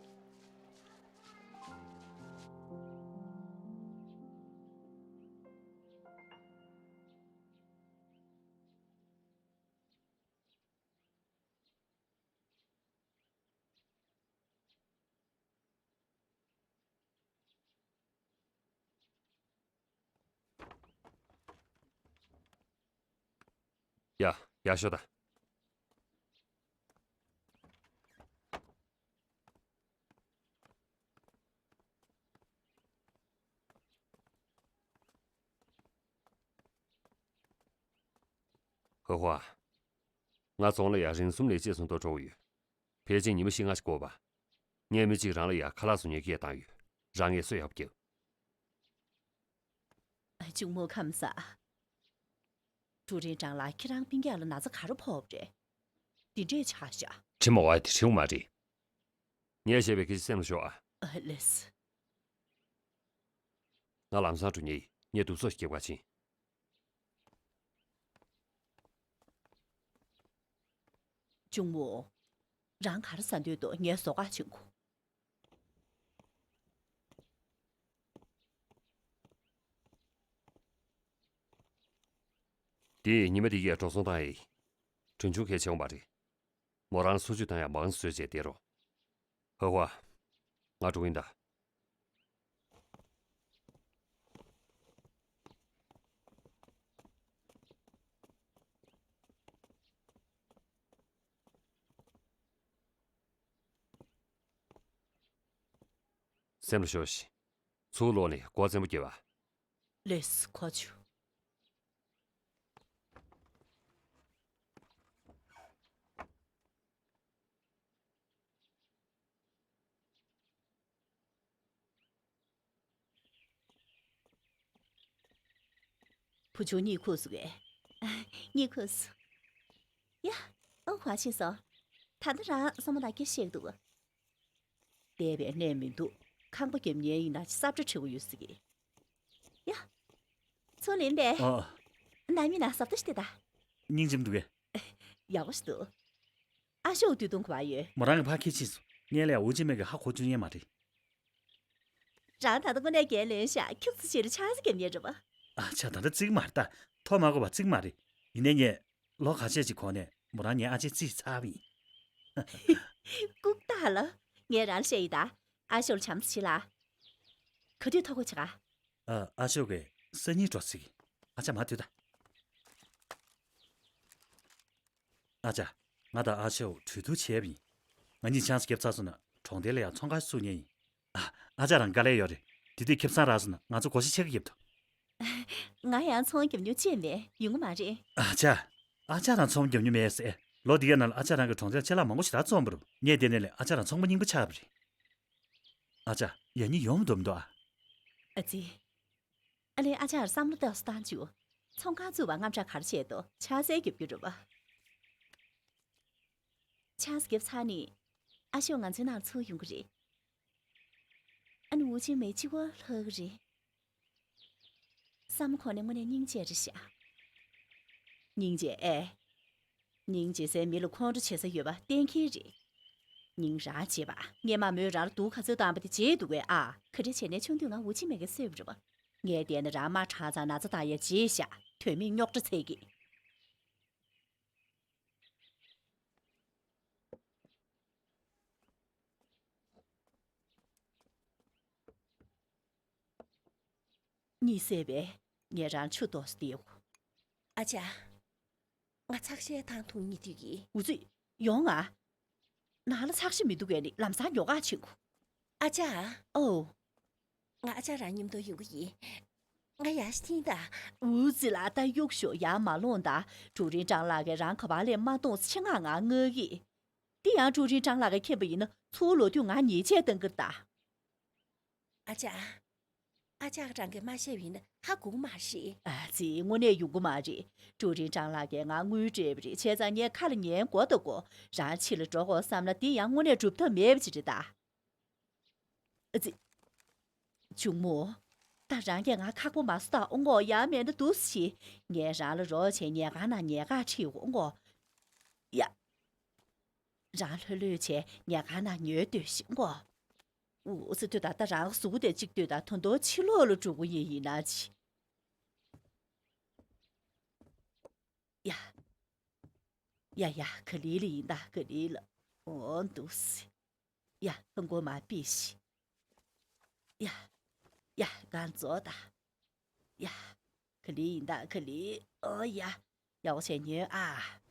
ཡ། ཡར་ཤོག་ད། ཧོ་ཧོ། ང་རྫོང་ལ་ཡར་རིམ་གསུམ་ལས་བྱེད་ཚོ་མདོ་འགྲོ་གི་ཡོད། ཕལ་ཆེར་ཉི་མ་བཞི་ལྔ་ཞིག་འགོར་བ། ངས་མི་གཅིག་རང་ལ་ཡར་ཁ་ལག་བཟོ་མཁན་སྐད་བཏང་ཡོད། རང་ངལ་གསོ་ཡག་པོ་རྒྱབ། གཅུང་མོ་ཁམས་བཟང་། ཀྲུའུ་རེན་ཀྲང་ལགས། ཁྱེད་རང་སྤུན་ཀྱག་ལ་ན་ཚ་ག་རེ་ཕོག་པ་རེད། འདི་འདྲས་ཆགས་ཤག་དྲི་མ་བ་དེ་དྲི་བ་མ་རེད། ངས་བཤད་པའི་སྐད་ཆ་སེམས་ལ་ཞོག་ཨ། ཨ། ལེས། ང་ལམ་སང་འགྲོ་མཁན་ཡིན། ངས་དུབ་སོ་ཞིག་རྒྱབ་ག་ཕྱིན། གཅུང་མོ། རང་ག་རེ་ཟ་འདོད་འདུག་ངའི་ཟོག་ཁར་ཕྱིན་གོ། འདི་ཉི་མ་འདི་གས་འགྲོ་སོང་བཏང་ཡིན། གྲོན་ཆུང་གལ་ཆེ་བ་མ་རེད། མོ་རང་ལ་འཚོ་བཅུད་བཏང་ཡག་མང་ཙམ་བཟོས་བྱས་བསྡད་རོགས། ཧོ་ཧོ། ང་འགྲོ་གི་ཡིན་ད། སེམས་ལ་ཞོག་ཤིག་ཚུར་ལོག་ནས་སྒོ་བཙན་པོ་བརྒྱབ་པ། ལེས། གོ་བྱུང་། བུ་ཆུང་གཉིད་ཁུག་སོང་ངས། གཉིད་ཁུག་སོང་། ཡ། ཨང་ཧྭ་ཕྱིན་སོང་། ད་ལྟ་རང་སྲུ་མོ་དང་སྐད་ཆ་བཤད་འདུག་བསྡད་པའི་གནས་མི་འདུག་ཁང་པ་རྒྱབ་ཉན་ཡིན་ན་ས་བཀྲ་བྲི་དགོས་ཡོད་ཟེར་གི། ཡ། ཚུར་ལེན་པས། ཨ། ནང་མི་ན་ཟབ་ཏོ་ཞིག་བལྟས་ད། སྙིང་རྗེ་མི་འདུག་གས། ཡག་པོ་ཞིག་འདུག་ཨ་ཤོག་དུས་ཐུང་ག་པར་ཡོད། མོ་རང་གི་ཕ་ཁྱི་ཕྱིན་སོང་། ངས་ལས་འུ་ཅི་མེད་གི་ཧ་གོ་བཅུག་ཉན་མ་རེད། རང་ད་ལྟ་དངོས་གནས་རྒན་ལོན་ཤག་ཁྱུག་ཙམ་ཞིག་ལ་ཆང་ས་རྒྱབ་ཉན་རེད་པ། ཨ་ཅག་ད་ལྟ་རྩིག་མ་རེད་ད། ཐོ་མ་གོ་བ་རྩིག་མ་རེད། ཡིན་ནའི་ངས་ལོ་ཁ་ཤས་ཅིག་གོང་ནས་མོ་རང་ངའི་ཨ་ཅེ་རྩིས་ཚར་བ་ཡིན། ལྐུགས་རྟགས་ལ། ངས་རང་ལ་བཤད་ཡིན་ད། ཨ་ཤོག་ལ་བྱམས་བརྩེ་བྱེད་ལ། ག་དུས་ཐོ་འགོད་བྱེད་ག་ཨ། ཨ་ཤོག་གིས་སང་ཉིན་འགྲོ་ཟེར་གི། ཨ་ཅག་མར་སྡོད་ད། ཨ་ཅག་ང་དང་ཨ་ཤོག་གྲོས་བསྡུར་བྱས་པ་ཡིན། ང་གཉིས་ཆང་ས་བརྒྱབ་ཚར་སོང་ན་གྲོང་རྡལ་ལ་ཡང་ཚོང་ཁང་བཙུགས་མཁན་ཡིན། ཨ། ཨ་ཅག་རང་དཀའ་ལས་ཡོད་རེད། དེ་དུས་ཁེ་བཟང་རག་སོང་ན་ང་ཚོ་སྒོར་གཞས་ཕྱེད་ཀ་རྒྱབ་ཐུབ། ང་ཡང་ཚོང་རྒྱབ་མྱོང་ཅི་མེད། ཡོང་གི་མ་རེད། ཨ་ཅག་ཨ་ཅག་རང་ཚོང་རྒྱབ་མྱོང་མེད་ཟེར། ལོ་འདི་གའི་ནང་ལ་ཨ་ཅག་རང་གིས་གྲོང་རྡལ་ལ་ཅ་ལག་མང་པོ་ཞེ་དྲག་བཙོངས་པ་རེད། ངས་བལྟས་ནའི་ཨ་ཅག་རང་ཚོང་པ་རྙིང་པ་ཆགས་པ་རེད། ཨ་ཅག་ཡག་ཉེས་ཡོང་མི་འདུག་མི་འདུག་ཨ། ཨ་ཙི། ཨ་ལས། ཨ་ཅག་བསམ་བློ་ཏོག་ཙམ་བཏང་བཅུག་ཚོང་ཁང་བཙུགས་པར་དངངས་སྐྲག་ག་རེ་བྱས་འདུག་ཆང་ས་རྒྱབ་རྒྱུ་རེད་པ། ཆང་ས་རྒྱབ་ཚར་ནས་ཨ་ཞོག་ང་ཚོའི་ནང་ཚུར་ཡོང་གི་རེད། ཨ་ནི་ཝུ་ཅིན་མེ་གཅིག་པོ་ལྷག་གི་རེད། བསམ་ཁོ་ནས་དངོས་གནས་སྙིང་རྗེ་རེད་ཤག་སྙིང་རྗེ་ཨེ། སྙིང་རྗེ་སའི་མི་ལ་ཁོང་ཁྲོ་བྱེད་ས་ཡོད་པ་གཏན་འཁེལ་རེད། སྙིང་རང་རྗེ་པ། ངས་མ་མོས་རང་ལ་སྡུག་ག་ཚོད་བཏང་པ་དེ་བརྗེད་འདུག་གས་ཨ། ག་རེ་བྱས་ནས་ཆུང་དུས་ང་ཝུ་ཅིན་མེ་གིས་གསོས་པ་རེད་པ། ངས་བལྟས་ན་རང་དམར་ཁྲག་ཚང་ན་ཚ་བཏང་ཡ་བརྗེད་ཤག་དོན་མེད་རྙོག་དྲ་འཚོལ་གི། གཉིད་སད་པས། ངས་རང་ཆུ་གཏོར་སྟེར། ཨ་ཅག་ང་ཚགས་ཤའི་ཐང་འཐུང་སྙིང་འདོད་ཀྱིས། འུ་ཚོ། ཡོང་ང་། ནང་ལ་ཚགས་ཤ་མི་འདུག་གས་ནི་ལམ་སང་ཉོ་ག་ཕྱིན་གོ། ཨ་ཅག་ཨོ། ང་ཨ་ཅག་རང་མཉམ་དུ་ཡོང་གི་ཡིན། ང་ཡར་ཞིག་ཐིང་ད། འུ་ཙི་ལ་ད་གཡུག་ཞོག་ཡར་མ་ལོངས་ད། ཀྲུའུ་རིན་ཀྲང་ལགས་ཀྱིས་རང་ག་པར་སླེབས་མ་གཏོགས་ཆེད་མངགས་ང་མངགས་གི། འདི་ཡང་ཀྲུའུ་རིན་ཀྲང་ལགས་ཀྱིས་མཁྱེན་པ་ཡིན་ན་ཚུར་ལོག་དུས་ང་ཉེས་ཆད་གཏང་གི་རེད་ད། ཨ་ཅག་ཨ་ཅག་རང་གིས་མ་བཤད་པ་ཡིན་ན་ཧ་གོ་གི་མ་རེད། ཨ་ཙི། དངོས་གནས་ཡོང་གི་མ་རེད། ཀྲུའུ་རིན་ཀྲང་ལགས་ཀྱིས་ང་དངུལ་སྤྲད་པ་རེད། བྱས་ཙང་ངས་ཁ་ལ་ཉན་དགོས་ད་གོ། རང་ཕྱི་ལ་འགྲོ་དགོས་བསམ་ན་འདི་ཡང་དངོས་གནས་སྒྲུབ་ཐབས་མེད་པ་ཅིག་རེད་ད། ཨ་ཙི། གཅུང་མོ། ད་རང་གིས་ང་ཁག་པོ་མ་བཟོ་ད། ཨོ་ངོ་ཡ་མེད་ན་འདུག་སེ། ངས་རང་ལ་རོགས་བྱས་ཉལ་ཁང་ནང་ཉལ་ཁ་ཁྲིད། ཨོ་ངོ་། ཡ། རང་ལྷོད་ལྷོད་བྱས་ཉལ་ཁང་ནང་ཉལ་སྡོད་ཤིག་ཨོ་ངོ་། འུ་ཙི། དུས་ད་ལྟ་རང་གཟུགས་དེ་གཅིག་ལྟོས་དང་། ད་དུང་ཕྱི་ལོགས་ལ་འགྲོ་གི་ཡིན། ཡིན་ན་ཅི། ཡ། ཡ་ཡ། ག་ལེ་ལེ་ཡིན་ད། ག་ལེ་ལེ། ཨོ་འདུག་སེ། ཡ། ལྷམ་གོག་མར་ཕུད་ཤིག་ཡ། ཡ། གང་ཙོག་ད། ཡ། ག་ལེ་ཡིན་ད། ག་ལེ། ཨོ་ཡ། ཡག་པོ་བྱས་ཉོན་ཨ།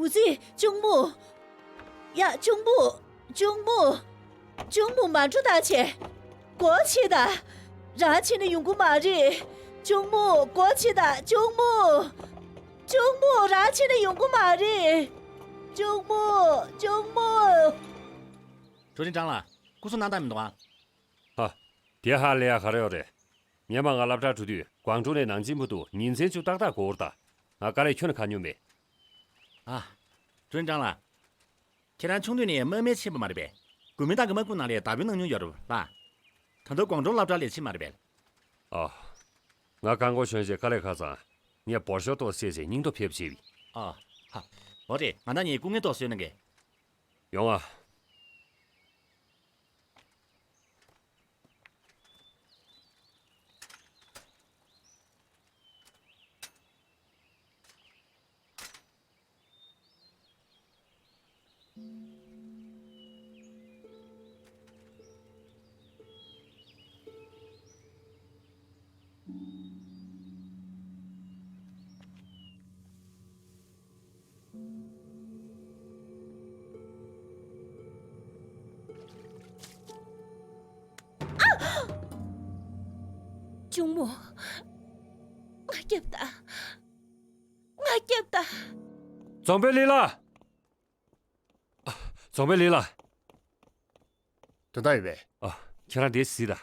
འུ་ཙི། གཅུང་མོ། ཡ། གཅུང་མོ། གཅུང་མོ། གཅུང་མོ། མ་འགྲོ་ད་བྱས། སྒོ་ཕྱེ་ད། རང་ཕྱིན་ན་ཡོང་གི་མ་རེད། གཅུང་མོ། སྒོ་ཕྱེ་ད། གཅུང་མོ། གཅུང་མོ། རང་ཕྱིན་ན་ཡོང་གི་མ་རེད། གཅུང་མོ། གཅུང་མོ། ཀྲུའུ་ཀྲིན་ཀྲང་ལགས། སྐུ་གཟུགས་སྣང་དག་མི་འདུག་ཨ། ཧ། དེ་ཧ་ལས་ཡ་ག་རེ་ཡོད་རེད། སྔོན་མ་ང་སློབ་གྲྭར་འགྲོ་དུས་ཀོང་ཀྲོའུ་ནས་ནང་ཆེན་བར་དུ་ཉིན་མཚན་བཅུ་ཏག་ཏག་འགོར་ད། ང་དཀའ་ལས་ཁྱོན་ནས་ཁག་མྱོང་མེད། ཨ། ཀྲུའུ་ཀྲིན་ཀྲང་ལགས། ཁྱེད་རང་ཆུང་དུས་ནས་དམག་མི་བྱས་པ་མ་རེད་པས། དགོས་མིན་དག་གི་དམག་དཔུང་ནང་ལ་བདག་པོའི་གནང་མྱོང་ཡོད་རེད་པ། ད་དུང་ཀོང་ཀྲོའུ་སློབ་གྲྭ་ལ་ཕྱིན་མ་རེད་པས། ཨ། ང་རྐང་འཁོར་ཞོན་བྱས་དཀའ་ལས་ཁག་ཙང་། ངས་འབོར་ཤོག་ཏོག་བསད་བྱས་སྙིང་སྟོབས་ཁྱབ་བྱས་པ་ཡིན། ཨ། ཧ། འོ་རེད། ང་དང་གཉིས་སྐུ་ངལ་ཏོག་བཟོས་གནང་གི། ཡོང་ཨ། གཅུང་མོ། ང་སྐྱབས་ད། ང་སྐྱབས་ད། རྫོང་དཔོན་ལི་ལགས། རྫོང་དཔོན་ལི་ལགས། དོན་དག་ཡོད་པས། ཨ། ཁྱེད་རང་འདིར་གཟིགས་དང་།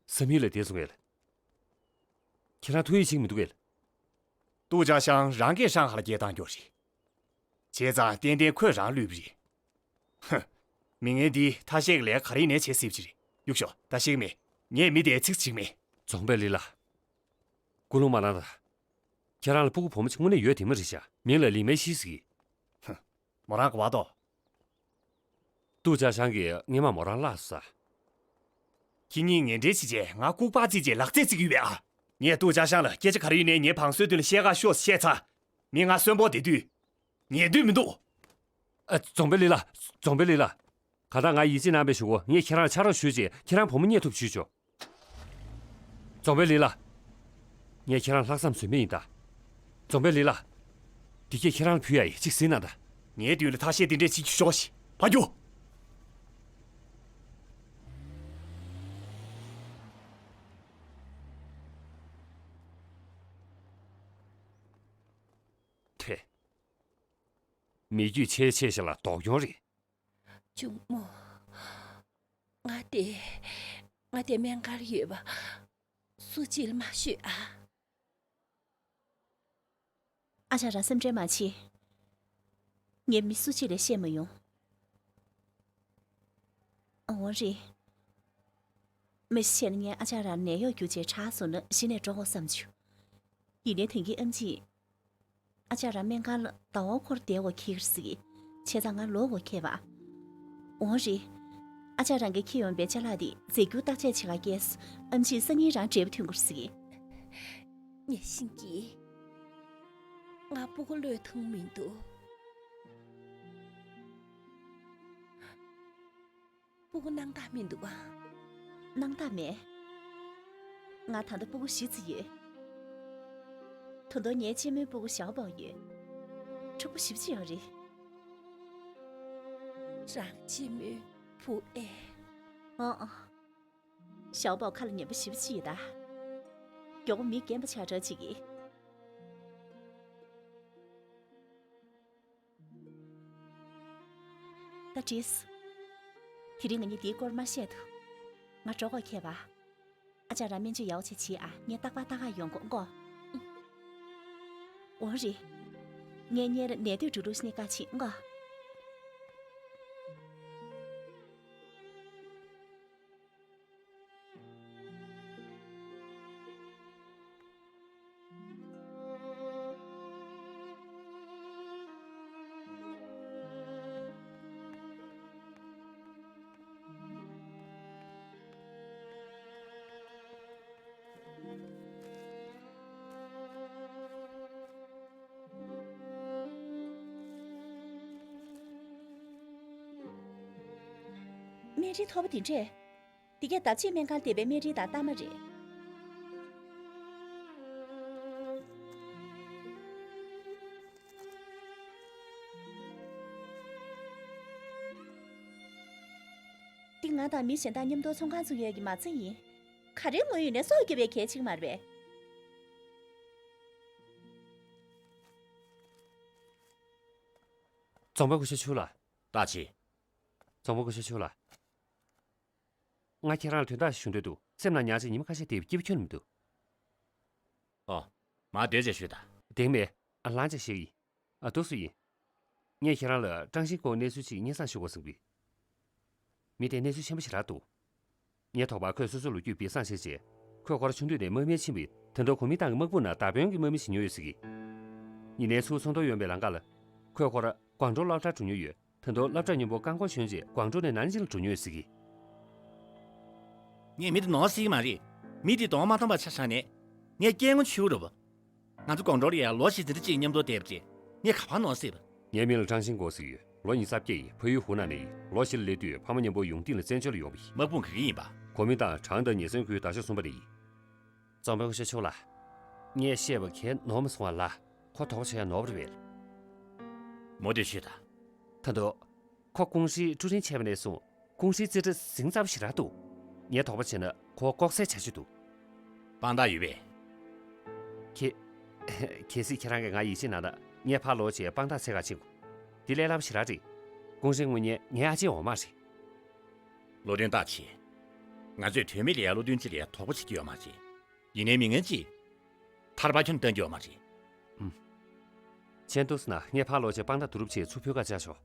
བསམ་ཡུལ་ལས་འདས་སོང་ངས། ཁྱེད་རང་ཐུགས་ཡིད་ཆེས་མི་འདུག་གས། ཏུའུ་ཅཱ་ཤང་རང་གིས་ཧྲང་ཧ་ལ་སྐད་བཏང་རྒྱུ་རེད། བྱས་ཙང་ཏན་ཏན་ཁོས་རང་བསླུས་པ་རེད། ཧུ། མི་ངན་འདིས་ཐ་ཤལ་གྱི་ལས་ག་རེ་ཡིན་ནའི་བྱེད་སྲིད་པ་ཅིག་རེད། གཡུག་ཤོག་ད་ཤེས་ཀྱི་མེད། ངས་མི་དེ་ཚིག་གཅིག་མེད། རྫོང་དཔོན་ལི་ལགས། སྐུ་རླུང་མ་གནང་དང་། ཁྱེད་རང་ལ་སྤུ་གུ་བུ་མོ་གཅིག་དངོས་གནས་ཡོད་དེ་མ་རེད་ཤག་མིང་ལ་ལི་མེ་ཤི་ཟེར་གི། ཧུ། མོ་རང་ག་པར་འདུག་ཏུའུ་ཅཱ་ཤང་གིས་སྔོན་མ་མོ་རང་བརླགས་སོང་ས། ཁྱེད་གཉིས་ངན་འབྲེལ་བྱས་རྗེས་ང་ལྐུགས་པ་བརྩིས་རྗེས་ལག་རྩལ་བརྩི་གི་ཡོད་པས་ཨ། ངས་ཏུའུ་ཅཱ་ཤང་ལ་སྐད་ཆ་ག་རེ་ཡིན་ནའི་ངའི་བང་སོའི་མདུན་ལ་བཤད་ག་ཤོག་བཤད་ཚར། མི་ང་གསོན་པོ་བསྡད་དུས། ཉན་འདོད་མི་འདུག་ཨ། རྫོང་དཔོན་ལི་ལགས། རྫོང་དཔོན་ལི་ལགས། གང་ལྟར་ང་ཡིད་ཆེས་གནང་བའི་ཞུ་གོ་ངས་ཁྱེད་རང་ཕྱག་རོགས་ཞུས་རྗེས་ཁྱེད་རང་བུ་མོ་རྙེད་ཐུབ་ཞུས་ཆོག་རྫོང་དཔོན་ལི་ལགས། ངས་ཁྱེད་རང་ལྷག་བསམ་ཟོལ་མེད་ཡིན་ད། རྫོང་དཔོན་ལི་ལགས། འདི་སྐད་ཁྱེད་རང་ལ་ཕུལ་ཡ་ཡིན། གཅིག་གཟིགས་གནང་དང་། ངའི་མདུན་ལ་ཐ་ཤལ་འདི་འདྲས་བྱེད་ཀྱི་ཤོག་ཤིག་ཕ་རྒྱུ། ཐེ། མི་རྒྱུད་ཆེ་ཆེ་ཞིག་ལ་དོགས་སྐྱོན་རེད། གཅུང་མོ། ང་དེ། ང་དེ་སྨན་ཁང་ལ་ཡོད་པ། སུ་གཅིག་ལ་མ་ཤོད་ཨ། ཨ་ཅག་རང་སེམས་ཁྲལ་མ་བྱེད། ངས་མི་སུ་གཅིག་ལ་བཤད་མ་ཡོང་། ཨ། འོ་རེད། མི་ཤེས་ན་ངས་ཨ་ཅག་རང་ནད་གཡོག་རྒྱུགས་བྱས་དྲག་སོང་ན་གཞི་ནས་འགྲོ་དགོས་བསམ་བྱུང་། ཡིན་ནའི་དེང་གི་ཨེམ་ཆི། ཨ་ཅག་རང་སྨན་ཁང་ལ་ཟླ་བ་འཁོར་བསྡད་དགོས་ཁེལ་ཟིག་བྱས་ཙང་ང་ལོག་དགོས་ཁེལ་བ། འོ་རེད། ཨ་ཅག་རང་གིས་ཁྱེར་ཡོང་པའི་ཅ་ལག་དེ་རྫས་འགྱུར་བརྟག་དཔྱད་བྱེད་ག་སྐྱེལ་སོང་། ཨེམ་ཆིས་སང་ཉིན་རང་འབྲས་བུ་ཐོན་དགོས་ཟིག་ངས་ཤེས་ཀྱི། ང་སྤུ་གུ་བློས་ཐོངས་མི་འདུག་སྤུ་གུ་སྣང་དག་མི་འདུག་ཨ། སྣང་དག་མེད། ང་ད་ལྟ་སྤུ་གུ་བཞི་ཙམ་ཡོད། ད་དུང་ངའི་གཅེན་མོའི་སྤུ་གུ་ཞའོ་པའོ་ཡོད། ཕྲུ་གུ་བཞི་བཅུ་ཡང་རེད། རང་གཅེན་མོའི་བུ་ཨེ། ཨ་ཨ། ཞའོ་པའོ་ཁ་ལ་ཉན་པ་བཞི་བཅུ་ཡོད་ད། མགྱོགས་པོ་མི་རྒན་པ་ཆགས་འགྲོ་ཅིག་གིས། ད་བྲིས། དེ་རིང་ང་གཉིས་འདིའི་སྐོར་མ་བཤད་དོ། ང་འགྲོ་དགོས་ཁེལ་བ། ཨ་ཅག་རང་སྨན་བཅོས་ཡག་པོ་བྱས་བྱེད་ཨ། ངས་རྟག་པར་ལྟ་ག་ཡོང་གོ་མགོ། འོ་རེད། ངས་གཉེར་ནས་སྡོད་འགྲོ་ལུགས་ཤིག་ནས་བཀའ་ཕྱིན་མགོ། སྨན་རིན་མཐོ་པོ་དེ་འདྲས། འདི་གས་ལྡབ་གཅིག་སྨན་ཁང་བསྡད་པའི་སྨན་རིན་དང་ལྟ་མ་རེད། འདི་ང་དང་མི་གཞན་དག་མཉམ་དུ་ཚོང་ཁང་བཙུགས་ཡས་ཀྱི་མ་རྩ་ཡིན། ག་རེ་དངུལ་ཡོད་ནས་སྲོག་སྐྱོབ་པའི་གལ་ཆེ་གི་མ་རེད་པས། རྫོང་དཔོན་སྐུ་ཞབས་ཆུ་ལགས། བདག་གཅེས། རྫོང་དཔོན་སྐུ་ཞབས་ཆུ་ལགས། ང་ཁྱེད་རང་ལ་དོན་དག་ཞིག་ཞུ་འདོད་འདུག་སེམས་ནང་ཉར་བྱས་ཉི་མ་ཁ་ཤས་དེ་སྐྱིད་པོ་ཁྱོན་ནས་མི་འདུག་ཨོ། མར་སྡོད་བྱས་ཞུས་དང་། བདེན་མེད། ཨ། ལངས་བྱས་བཤད་ཀྱི་ཡིན། ཨ། འདུག་སེ་ཡིན། ངས་ཁྱེད་རང་ལ་ཀྲང་ཤིན་སྐོར་གནས་ཚུལ་ཅིག་སྙན་སེང་ཞུ་དགོས་བསམ་གྱི། མི་དེ་གནས་ཚུལ་ཆེན་པོ་ཞེ་དྲག་འདུག་ངའི་དོགས་པར་ཁོས་སོ་སོའི་ལོ་རྒྱུས་སྦས་གསང་བྱས་རྗེས། ཁོས་ཁོ་རང་ཆུང་དུས་ནས་དམག་མིར་ཕྱིན་པ་ཡིན། ད་དུང་གོ་མིན་ཏང་གི་དམག་དཔུང་ནང་བདག་དཔོན་གྱི་དམག་མི་ཞིག་ཉོས་ཡོད་ཟེར་གྱི། ཉེ་ལམ་ཚུར་ཚོང་དོན་ཡོང་བའི་ལམ་ཁ་ལ། ཁོས་ཁོ་རང་ཀོང་ཀྲོའུ་སློབ་གྲྭར་འགྲོ་མྱོང་ཡོད། ད་དུང་སློབ་གྲྭ་མཉམ་པོ་རྐང་འཁོར་ཞོན་རྗེས་ཀོང་ཀྲོའུ་ནས་ནན་ཅིང་ལ་འགྲོ་མྱོང་ཡོད་ཟེར་གྱི། ངས་མི་དེ་ནོར་སྲིད་ཀྱི་མ་རེད། མི་དེ་གདོང་མ་མཐོང་བ་ཆ་བཞག་ནས། ངས་སྐད་ངོ་ཆུ་རུ་བ། ང་ཚོ་ཀོང་ཀྲོའུ་ལ་ཡ་ལོ་བཞི་ཙམ་རེ་གཅིག་མཉམ་དུ་བསྡད་པ་རེད། ངས་ག་པར་ནོར་སྲིད་པ། ངའི་མིང་ལ་ཀྲང་ཤིན་ཀོ་ཟེར་གྱི་ཡོད། ལོ་ཉི་ཤུ་རྩ་བརྒྱད་ཡིན། ཕ་ཡུལ་ཧུ་ནན་ནས་ཡིན། ལོ་བཞི་ལ་སླེབས་དུས་ཕ་མ་མཉམ་པོ་ཡུང་ཏིང་ལ་བཙན་བྱོལ་ལ་ཡོང་བ་ཡིན། དམག་དཔུང་ག་གི་ཡིན་པ། གོ་མིན་ཏང་ཀྲང་དང་ཉེ་ཚན་ཁུལ་ད་ཆ་གསུམ་པ་ནས་ཡིན། རྫོང་དཔོན་སྐུ་ཞབས་ཆུ་ལགས། ངས་བཤད་པ་གས་ནོར་མ་སོང་བ་ལ། ཁོ་དོགས་པ་བྱེད་ཡ་ནོར་བ་རེད་པས། མུ་མཐུད་ཞུས་དང་། ད་དུང་། ཁོ་ཀུང་ཧྲིའི་ཀྲུའུ་རིན་བྱས་པ་ནས་བཟུང་ཀུང་ཧྲིའི་རྩིས་ཁྲ་ཟིང་ཚ་པོ་ཞེ་དྲག་འདུག་ངས་དོགས་པ་བྱས་ན་ཁོ་ལྐོག་ཟ་བྱ་རྒྱུ་འདུག་དཔང་རྟགས་ཡོད་པས། གལ། གལ་སྲིད་ཁྱེད་རང་གིས་ང་ཡིད་ཆེས་གནང་ན། ངས་ཕར་ལོག་བྱས་དཔང་རྟགས་འཚོལ་གར་ཕྱིན་དགོས། འདི་ལས་སླ་པོ་ཞེ་དྲག་རེད། ཀུང་ཧྲི་དངོས་གནས་ངའི་ཨ་ཅེའི་འོག་མ་རེད། བློ་མཐུན་བདག་གཅེས། ང་ཚོས་དོན་མེད་ལ་ཡ་བློ་མཐུན་གཅིག་ལ་ཡ་དོགས་པ་བྱེད་ཀྱི་ཡོད་མ་རེད། ཡིན་ནའི་མི་ངན་གྱིས་ཐར་པ་ཁྱོན་བཏོན་གྱི་ཡོད་མ་རེད། ཨུམ། མཁྱེན་འདུག་ཟེར་ན་ངས་ཕར་ལོག་བྱས་དཔང་རྟགས་བསྡུ་རུབ་བྱས་ཚུར་ཕུལ་ག་བཅར་ཆོག་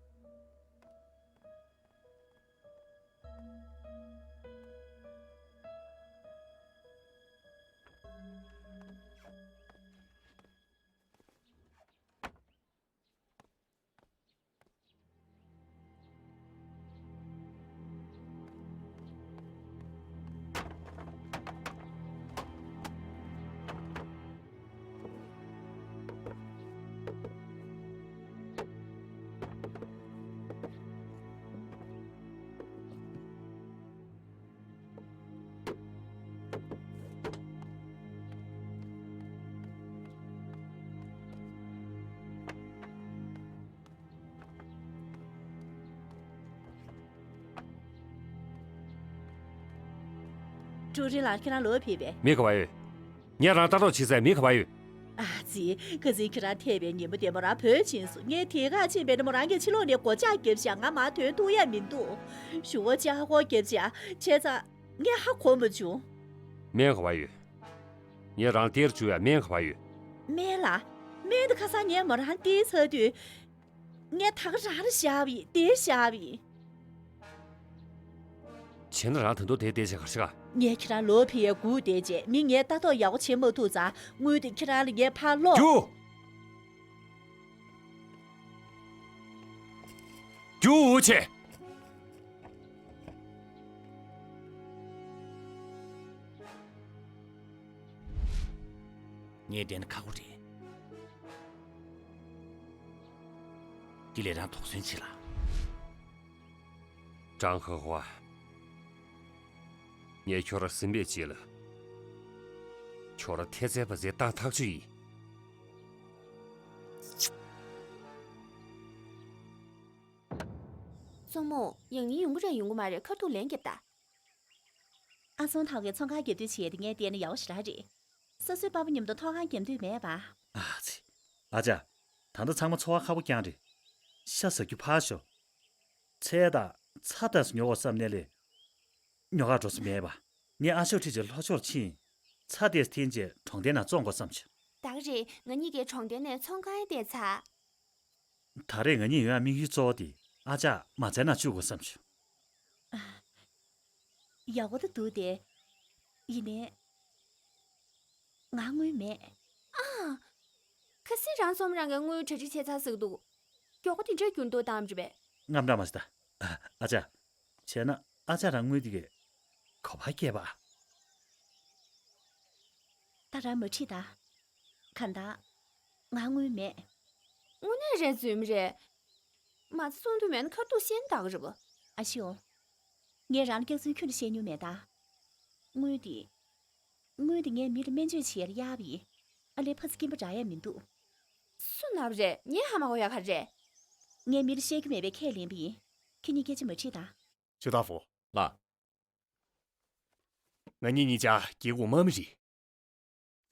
ཀྲུའུ་རིན་ལགས། ཁྱེད་རང་ལོག་ཕེབས་པས། མི་ག་པར་ཡོད། ངས་རང་ལྟ་རྟོག་བྱེད་སའི་མི་ག་པར་ཡོད། ཨ་ཙི། ཁ་སང་ཁྱེད་རང་ཐེ་བའི་ཉིན་མོ་དེ་མོ་རང་བོད་ཕྱིན་སོང་། ངས་དེ་ག་ཕྱིན་པའི་ནི་མོ་རང་གི་ཕྱི་ལོགས་ནས་སྒོ་ལྕགས་བརྒྱབ་བཞག་ང་མར་ཐོན་ཐུབ་ཡ་མི་འདུག་ཞུ་བ་ལྕགས་སྒོ་བརྒྱབ་བཞག་བྱས་ཙང་ངས་ཧ་གོ་མ་བྱུང་། སྨན་ག་པར་ཡོད། ངས་རང་སྟེར་བཅུག་ཡ་སྨན་ག་པར་ཡོད། སྨན་ལ། སྨན་དེ་ཁ་སང་ངས་མོ་རང་སྟེར་ཚར་དུས། ངས་ད་ག་རང་ལ་བཞག་པ་ཡིན། དེར་བཞག་པ་ཡིན། བྱས་ན་རང་ད་དུང་དེར་བསྡད་བྱས་ག་རེ་བྱེད་ག། ངས་ཁྱེད་རང་ལོག་ཕེབས་ཡས་སྒུག་བསྡད་བྱས་མི་ངས་ལྟ་རྟོག་ཡག་པོ་བྱེད་མ་ཐུབ་ཙང་དངུལ་དེ་ཁྱེད་རང་ལ་ངས་ཕར་སློག་རྒྱུགས། རྒྱུགས་འུ་ཆེ། ངས་བལྟས་ན་ཁག་པོ་རེད། འདི་ལས་རང་དོགས་ཟོན་བྱེད་ལ། ཀྲང་ཧེ་ཧོ། ངས་ཁྱོད་རང་ཟིན་པའི་རྗེས་ལ། ཁྱོད་རང་ཐེ་ཚེ་བ་ཚེ་བཏང་ཐག་ཆོད་ཡིན། སྲུ་མོ། ཡང་ནི་ཡོང་གི་རེད་ཡོང་གི་མ་རེད་ཁ་ཐུག་ལན་རྒྱབ་ད། ཨ་སོང་ཐང་གི་ཚོང་ཁང་རྒྱབ་དུས་བྱས་ཏེ་ངས་བལྟས་ན་ཡག་པོ་ཞེ་དྲག་རེད། སོ་སོའི་པ་ཕ་མཉམ་དུ་ཐོག་ཁང་རྒྱབ་འདོད་མེད་པ། ཨ་ཙི། ཨ་ཅག་ད་ལྟ་ཚང་མ་འཚོ་བ་ཁག་པོ་རྐྱང་རེད། ཤ་ཟ་རྒྱུ་ཕར་ཞོག་ཚལ་དང་ཚྭ་ཏོག་ཙམ་ཉོ་དགོས་བསམ་ནས་ལས། ཉོ་གར་འགྲོ་ས་མེད་པ། ངས་ཨ་ཤོག་ཁྲིད་བྱས་ལྷོ་ཕྱོགས་ཕྱིན། ཚྭ་ཏོག་ཙམ་འཐེན་བྱས་གྲོང་སྡེ་ནང་བཙོང་དགོས་བསམ་བྱུང་། ད་ག་རེད། ང་གཉིས་ཀྱིས་གྲོང་སྡེ་ནས་ཚོང་ཁང་ཡང་བལྟས་ཚར། ད་རེས་ང་གཉིས་ཡོང་ཡ་དམིགས་ཡུལ་གཙོ་བོ་དེ་ཨ་ཅག་མ་བཙལ་ན་བཅུག་དགོས་བསམ་བྱུང་། ཡག་པོ་ད་འདུག་སྟེ། ཡིན་ནའི། ང་དངུལ་མེད། ཨ། ཁ་སང་རང་ཚོ་མོ་རང་གིས་དངུལ་གྲ་སྒྲིག་བྱས་ཚར་ཟེར་གི་འདུག་མགྱོགས་པོ་དེ་འདྲ་འགྱུར་འདུག་བཏང་རེད་པས། རྔམ་དྲག་མ་བྱེད་ད། ཨ་ཅག་བྱས་ན་ཨ་ཅག་རང་དངུལ་དེ་གས་ག་པར་སྐྱེལ་བ། ད་རང་མ་ཁྲིད་ད། གང་ལྟར། ང་དངུལ་མེད། དངོས་གནས་རེད་རྫུན་མ་རེད། མ་རྩ་བཙོང་འདོད་མེད་ན་ཁ་ཐུག་བཤད་ན་ད་ག་རེད་པ། ཨ་ཤོ། ངས་རང་ལ་སྐྱག་རྫུན་ཁྱོན་ནས་བཤད་མྱོང་མེད་ད། དངུལ་དེ། དངུལ་དེ་ངས་མི་ལ་སྨན་བཅོས་བྱེད་ཡ་ལ་གཡར་བ་ཡིན། ཨ་ལས་ཕ་ཚ་སྐྱིད་པོ་འདྲ་ཡ་མི་འདུག་སུ་ན་བ་རེད། ངས་ཧ་མ་གོ་ཡ་ག་རེ་རེད། ངས་མི་ལ་བཤད་རྒྱུ་མེད་པས་ཁས་ལེན་པ་ཡིན། ཁྱེད་གཉིས་སྐད་ཆ་མ་དྲིས་ད། ཅི་ད་ཧྥུ། པ། ང་གཉིས་གཉིས་ཆ་རྒྱལ་ཁོངས་དམག་མི་རེད།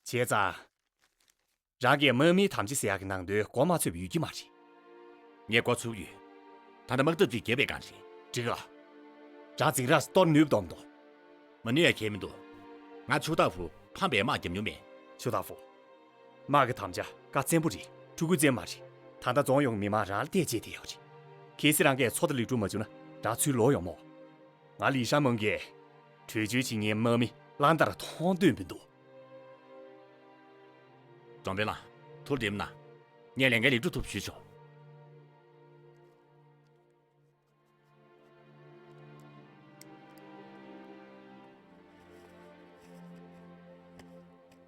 བྱས་ཙང་། རང་གིས་དམག་མིའི་དམ་བཅའ་ཟེར་ཡག་གི་ནང་དོན་མགོ་མ་ཚོས་པ་ཡོད་ཀྱི་མ་རེད། ངས་མགོ་ཚོས་ཡོད། ད་ལྟ་དམག་འཐབ་ཅིག་བརྒྱབ་པའི་སྒང་རེད། འགྲིག་ལ། རང་འཛིང་ར་གཏོར་ནུས་པ་འདོམས་དོ། མ་ནུས་ཡ་ཁྱད་མི་འདུག་ང་ཆུ་ཏ་ཧྥུ་ཕམ་པའི་དམག་རྒྱབ་མྱོང་མེད། ཆུ་ཏ་ཧྥུ། དམག་གི་དམ་བཅའ་བཀའ་བཙན་པོ་རེད། ཕྲུ་གུ་བཙན་མ་རེད། ད་ལྟ་རྫོང་ཡོངས་མི་མང་རང་ལ་བལྟས་བྱས་བསྡད་ཡོད་རེད། གལ་སྲིད་རང་གིས་མཚོ་དང་ལི་ཀྲུ་མ་བཅུག་ན་རང་ཚུར་ལོག་ཡོང་མོ། ང་ལི་ཧྲན་མོང་གིས་བྲོས་བྱོལ་བྱེད་མཁན་དམག་མི་གླང་དར་མཐོང་འདོད་མི་འདུག་གྲོང་པའི་ལ་ཐུར་དེམ་ན་ངས་ལས་འགན་ལེགས་གྲུབ་ཐུབ་ཞུས་ཆོག་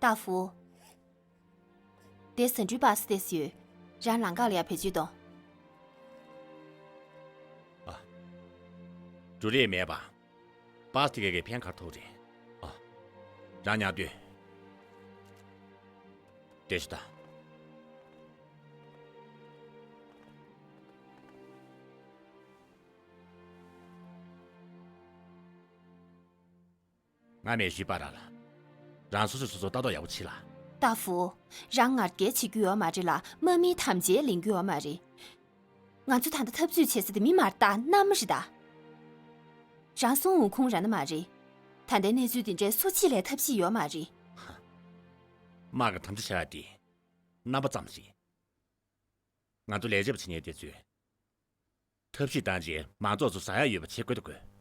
ཏཱ་ཧྥུ། དེ་ཟ་འབྲུའི་པཱ་སི་ཏེས་ཡོད། རང་ལམ་ཁ་ལ་ཡ་བེད་སྤྱོད་གཏོང་། ཨ། འབྲུ་རིགས་མེད་པ། པཱ་སི་ཏི་ཀའི་ཕན་ག་རེ་ཐོགས་རེད། ཨ། རང་ཉར་དུས། བདེ་ཞུ་ད། ང་མེད་ཞུས་པ་ར་ལ། རང་སོ་སོས་སོ་སོ་ལྟ་རྟོག་ཡག་པོ་བྱེད་ལ། ཏཱ་ཧྥུ། རང་ངར་སྐད་བྱེད་རྒྱུ་ཡོད་མ་རེད་ལ་དམག་མིའི་དམ་བཅའ་ལེན་རྒྱུ་ཡོད་མ་རེད། ང་ཚོ་ད་ལྟ་འཐབ་རྩོད་བྱེད་ས་དེ་མི་མར་བཏང་མནའ་མ་རེད་ད། རང་སྲུང་འོང་ཁུངས་རང་ན་མ་རེད། ད་ལྟའི་གནས་ཚུལ་འདི་འདྲའི་སུ་གཅིག་ལས་ཐབས་ཤེས་ཡོད་མ་རེད། དམག་གི་དམ་བཅའ་བྱ་ཡ་དེ་རྣམ་པ་ཙམ་རེད། ང་ཚོ་ལས་བྱེད་པ་བྱེད་མཁན་དེ་ཚོས་ཐབས་ཤེས་བཏང་རྗེས་མང་ཚོགས་ཚོ་ཟ་ཡ་ཡོད་པ་བྱེད་དགོས་དང་དགོས།